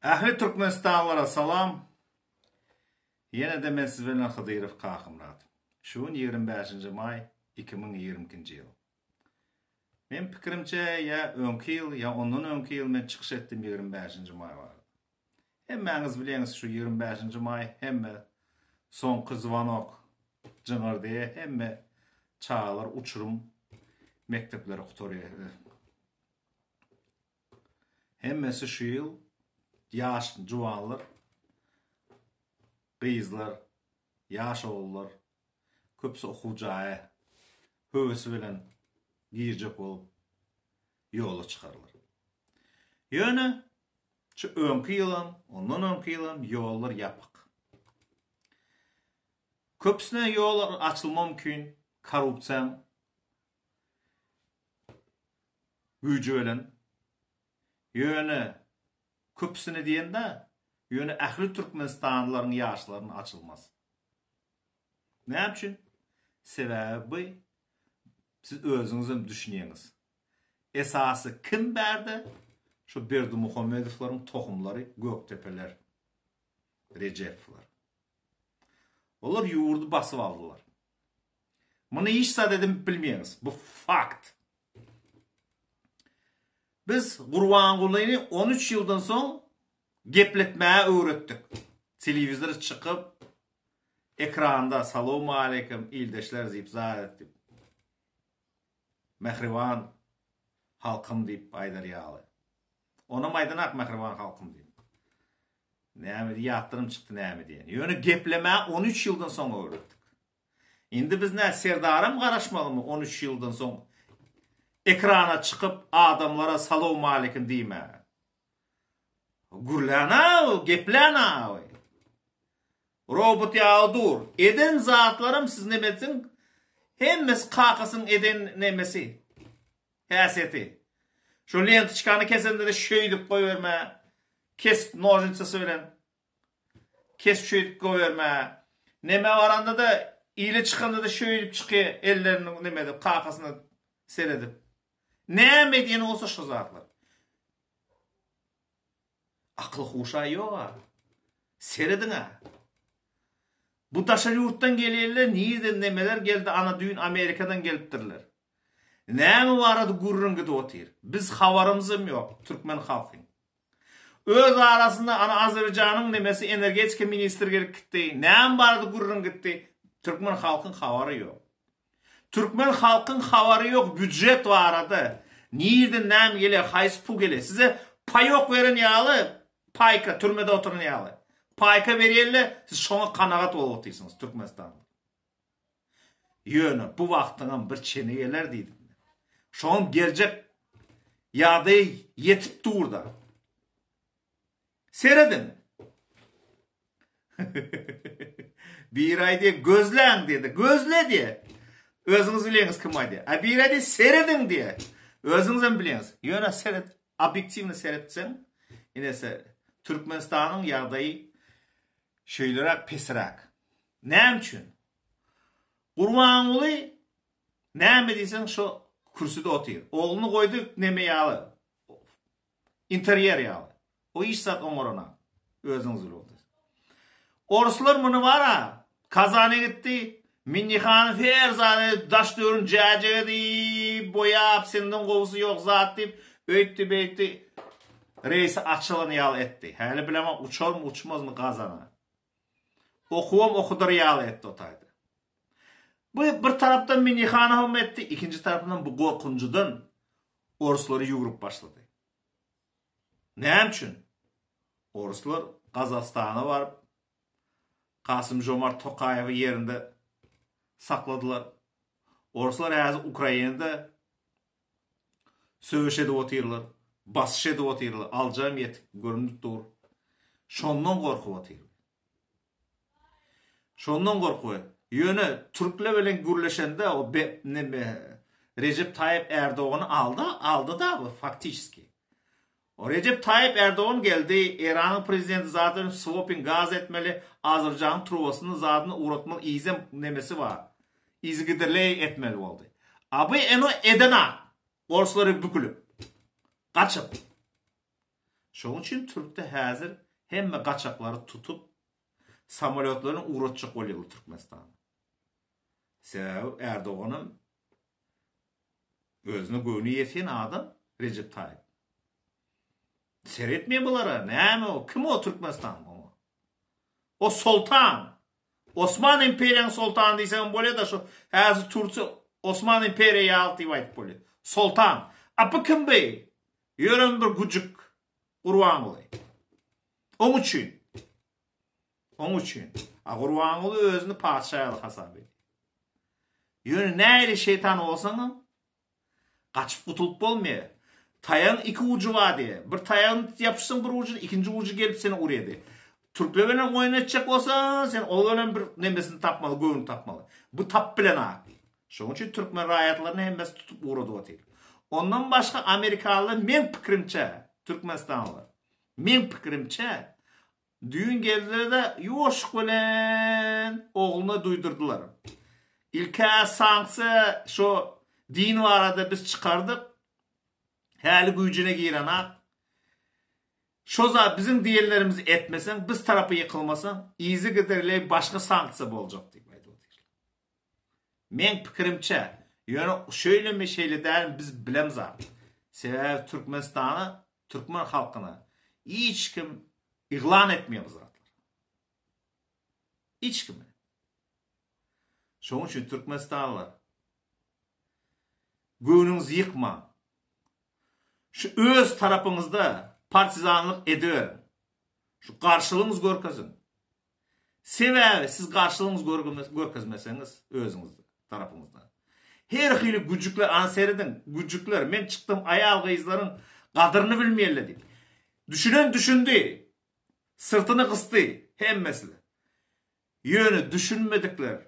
Ähli Türkmenistanlylara salam. Ýene-de men siz bilen Hydyrow Kakymyrat. Şu gün 25-nji maý 2022-nji ýyl. Men pikirimçe ýa öňki ýyl ýa ondan öňki ýyl men çykyş etdim 25-nji maý barada. Hemmäňiz bileňiz şu 25-nji maý hemme soňky zwanok jyňyrdy hemme çagalar uçurym mekdepleri gutarýar. Hemmesi şu ýyl ýaş juwanlar, gyzlar, ýaş ogullar köpüsi okuw jaýa höwesi bilen girjek bolup ýola çykarlar. Ýöne şu öňki ýylam, ondan öňki ýylam ýollar ýapyk. Köpüsine ýol açylma mümkin, korrupsiýaň güýji bilen. Ýöne köpüsine diýende, ýöne ähli türkmenistanlylaryň ýaşlaryna açylmaz. Näme üçin? Sebäbi bu siz özüňizem düşünýäňiz. Esasy kim bärde? Şu Berdimuhamedowlaryň tohumlary Gökdepeler, Rejepowlar. Olar ýurdy basyp aldylar. Muny hiç zat edip bilmeýäňiz. Bu fakt. Biz Gurbangulyny 13 ýyldan soň gepletmäge öwretdik. Telewizora çykyp, ekranda Salowmaleýkim, ildeşler diýip zat diýip. Mähriban halkym diýip aýdar ýaly. Onam aýdanak mähriban halkym diýip. Näme ýatdanam çykdy näme diýen. Ýöne geplemäge 13 ýyldan soň öwretdik. Indi biz nä Serdaram garaşmalymy 13 ýyldan soň ekrana çykyp adamlara salowmaleýkim diýmäge. Gürlän-ä, geplän-ä. Robot ýaly dur. Eden zatlaram siz neme etseň hemmesi kakasynyň eden nemesi. Häsiýeti. Şo lentoçkany kesende-de şeýdip goýberme. Kesip nožnitsasy bilen. Kesip şeýdip goýberme. Neme baranda-da ile çykanda-da şeýdip çyky ellerini neme edip kakasyna seredip. Näme edýän bolsa şo zatlar. Akyl huşa ýoga. Serediň-ä. Bu daşary ýurtdan gelýänler nirden nemeler geldi ana düýn Amerikadan gelipdirler. Näme barada gürrüň gidip otyr. Biz habarymyzam ýok türkmen halkyň. Öz arasynda ana Azerbaýjanyň nemesi energetika ministri gelip gitdi. Näme barada gürrüň gitdi. Türkmen halkyň habary ýok. Türkmen halkyň habary ýok býujet barada. Nirden näme gelýär, haýsy pul gelýär. Size paýok beren ýaly, paýka, türmede oturan ýaly. Paýka berýärler, siz şoňa kanagat bolup otyrsyňyz Türkmenistanda. Ýöne bu wagtyňam bir çeni geler diýdim. Şoňam geljek ýagdaýy ýetip dur-da. Serediň. Biri aýdýar, gözläň diýdi. Gözle diýýär. Özüňiz bilýäňiz kim aýdýar. A biri aýdýar, serediň diýýär. Özüňiz hem bilýäňiz. Ýöne seret, obýektiwny seretseň, inese Türkmenistanyň ýagdaýy şeýleräk pesräk. Näme üçin? Gurbanguly näme diýseň şo kürsüde otyr. Ogluny goýdy neme ýaly Interýer ýaly. O hiç zat oňarana. Özüňiz bilip otyrsyňyz. Oruslar muny bara Kazana gitdi. Minnihanow her zady daş döwrün jäjek edip, boýap, senden gowusy ýok zat diýip, öýtdi beýtdi. Reýsi açylan ýaly etdi. Häli bilemok uçarmy uçmazmy Kazana. Okuwam okudyr ýaly etdi o taýda. Bu bir tarapdan Minnihanowam etdi, ikinji tarapyndan bu gorkunjydan Orslary ýugrup başlady. Näme üçin? Orslar Gazagystana baryp, Kasym Jomart Tokaýewi ýerinde sakladylar. Orslar häzir Ukrainada söweş edip otyrlar, basyş edip otyrlar, aljam ýetik görünip dur. Şondan gorkup otyrlar. Şondan gorkup. Ýöne türkler bilen gürleşende o be, neme Rejep Taýyp Erdogany aldy, aldy da bu faktiçeski. O Rejep Taýyp Erdogan geldi, Eýranyň prezidenti zaten swoping gaz etmeli, Azerbaýjanyň trubasyny zadyny ugratmaly yzem nemesi bar. Yzygiderli etmeli boldy. A bu eno edenak. Orslary bükülip. Gaçyp. Şonuň üçin türkde häzir hemme gaçaklary tutup, samolýotlaryny ugratjak bolýarlar Türkmenistana. Sebäbi Erdoganam özüne göwni ýetýän adam Rejep Taýyp. Seretmeýär bulara, näme o, kim o Türkmenistan oňa? O soltan. Osman imperiýanyň soltany diýseňem bolýar-da şu häzir Türkiýe Osman imperiýa ýaly diýip aýdyp bolýar. Soltan. A bu kim bi? Ýören bir güjük Gurbanguly. Oň üçin. Oň üçin. A Gurbanguly özüni patyşa ýaly hasap edýär. Ýöne nähili şeýtan bolsaňam, Gaçyp gutulyp bolmaýar. Taýagyň iki ujy bar diýýär. Bir taýagyny ýapyşsaň bir ujuna, ikinji ujy gelip seni urýar diýýär. Türkler bilen oýun etjek bolsaň, sen olar bilen bir nemesini tapmaly, göwnüni tapmaly. Bu tap bilen-a. Şonuň üçin türkmen raýatlaryny hemmesi tutup ugradyp otyr. Ondan başga amerikalylar meň pikirimçe, türkmenistanlylar, meň pikirimçe, Düýn geldiler-de, ýuwaşlyk bilen ogluna duýdurdylar. Ilk-ä sanksiýa şo din barada biz çykardyk. Häli güýjüne girenak. Şo zat biziň diýenlerimizi etmeseň, biz tarapa ýykylmasaň, yzygiderli başga sanksiýa boljak diýip aýdyp otyrlar. Meň pikirimçe, ýöne şeýlemi şeýle dälmi biz bilemzok. Sebäbi Türkmenistana, türkmen halkyna hiç kim yglan etmeýär bu zatlary. Hiç kime. Şonuň üçin türkmenistanlylar göwnüňizi ýykmaň. Şu öz tarapyňyzda partizanlyk ediberiň. Şu garşylygyňyzy görkeziň. Sebäbi siz garşylygyňyzy görkezmeseňiz özüňiz tarapyňyzdan. Her hili güjükler ana serediň güjükler men çykdym aýal gyzlaryň gadyryny bilmeýärler diýip. Düşünen düşündi. Syrtyny gysdy hemmesi. Ýöne düşünmedikler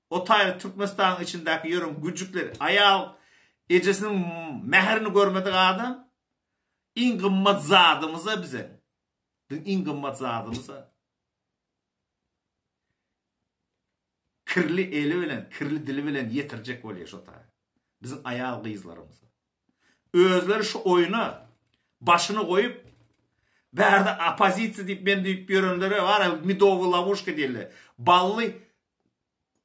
o taýda Türkmenistanyň içindäki ýören güjükler aýal ejesiniň mähirini görmedik adam iň gymmat zadymyza bize Biziň iň gymmat zadymyz-a kirli eli bilen, kirli dili bilen ýetirjek bolýar şo taýy. Biziň aýal-gyzlarymyza. Özleri şu oýuna başyny goýup, bärde oppozisiýa diýip men diýip ýörenlere bar-a medowy lowuşka diýildi. Bally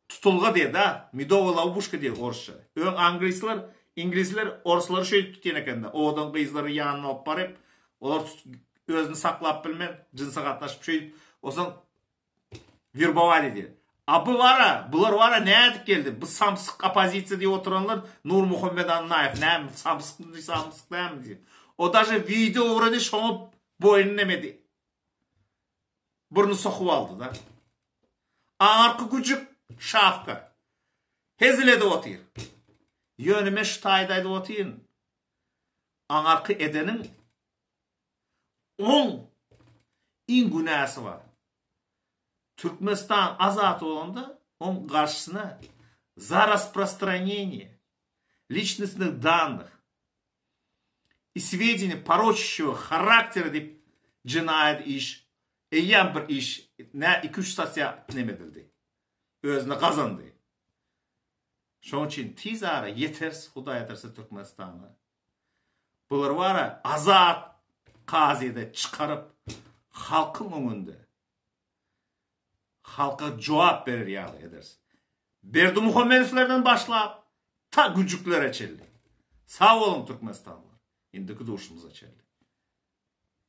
Tutulga diýer-dä, medowa lowuşka diýer orsça. Öň anglisler, iňlisler orslary şeýdip tutýan eken-dä, owadan gyzlary ýanyna alyp baryp, olar özüni saklap bilmän, jynsa gatnaşyp şeýdip, onsoň werbowat edýär. A bu bar-a, bular bar-a nädip geldi? Bu samsyk oppozisiýa diýip oturanlar Nurmuhammet Annaýew näme, samsykmy, samsyk dälmi diýip. O daže wideo ugrady, şoňa boýnuny nemedi. Burny sokup aldy-da. Aňyrky güjük Şawka. Hezil edip otyr. Ýöne men şu taýda aýdyp otyryn. Aňyrky edeniň oň iň günäsi bar. Türkmenistan azat bolanda oň garşysyna za rasprostraneniýe liçnostnych dannych i swedeniýa poroçaşşego haraktera diýip jenaýat iş eýýäm bir iş nä iki üç statýa neme edildi. Özüne gazandy. Şoň üçin tiz ara ýeteris Hudaý ýetirse Türkmenistana. Bular bara azat kazyda çykaryp halkyň öňünde halka jogap berer ýaly ederis. Berdimuhamedowlardan başlap ta güjüklere çenli. Sag boluň Türkmenistanlylar. Indiki duşumyza çenli.